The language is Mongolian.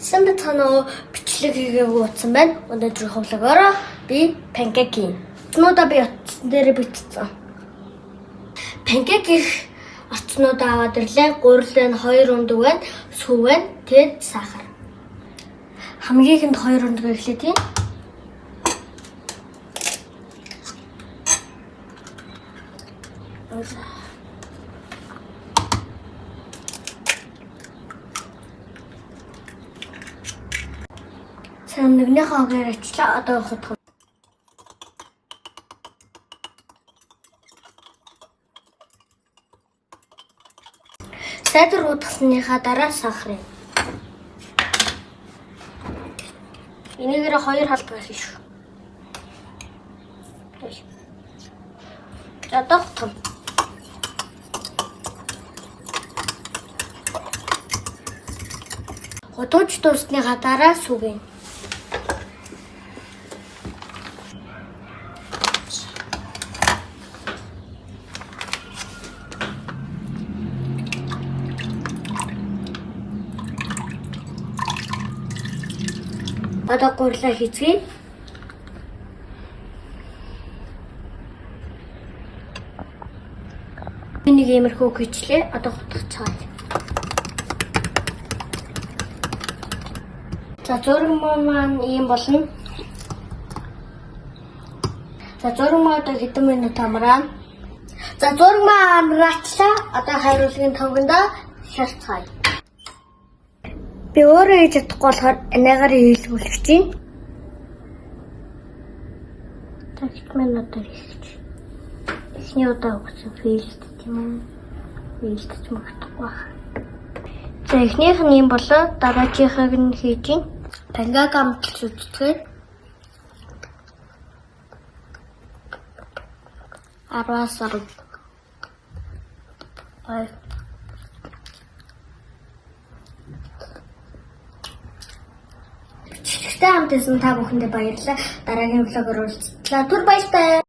Сайн бацгаана уу? Бичлэг хийгээгүй утсан байна. Өнөөдрийн vlog ороо би pancake хийн. Орцнуудаа би утсан дээр бичсэн. Pancake хийх орцнуудаа аваад ирлээ. Гурил байна, 2 өндөг байна, сүү байна, тэгээд сахар. Хамгийн ихэнд 2 өндөг эхлэе тийм. Сайн нэгнийхээ хогээр ачлаа. Одоо явах. Сайдар удахсныхаа дараа сахар юм. Энийгээр 2 халдвар хийх шүү. За одоо том. Гудууж дуусныхаа дараа сүгэн. Одоо гурлаа хийцгээе. Би нэг иймэрхүү хийчлээ. Одоо хутгацгаая. За зураг маань ийм болно. За зураг маа одоо хэдэн минут амраа. За зураг маа амраачлаа. Одоо хариулгын товгондоо шалцгаая. Би өөрөө хийж чадахгүй болохоор анаагаар хийлгүүлэх чинь. За хэдэн минутаар хийлгэж. Эхний удаа өгсөн фейлд тийм үү? Фейлдч магадгүй байх. За эхнийх нь юм болоо дараагийнхыг нь хийж гин. Пангак амталж үздэг. 10-аас 10. Ой. Бичлэгтэй хамт байсан та бүхэндээ баярлалаа. Дараагийн vlog оор уулзлаа. Түр баяртай.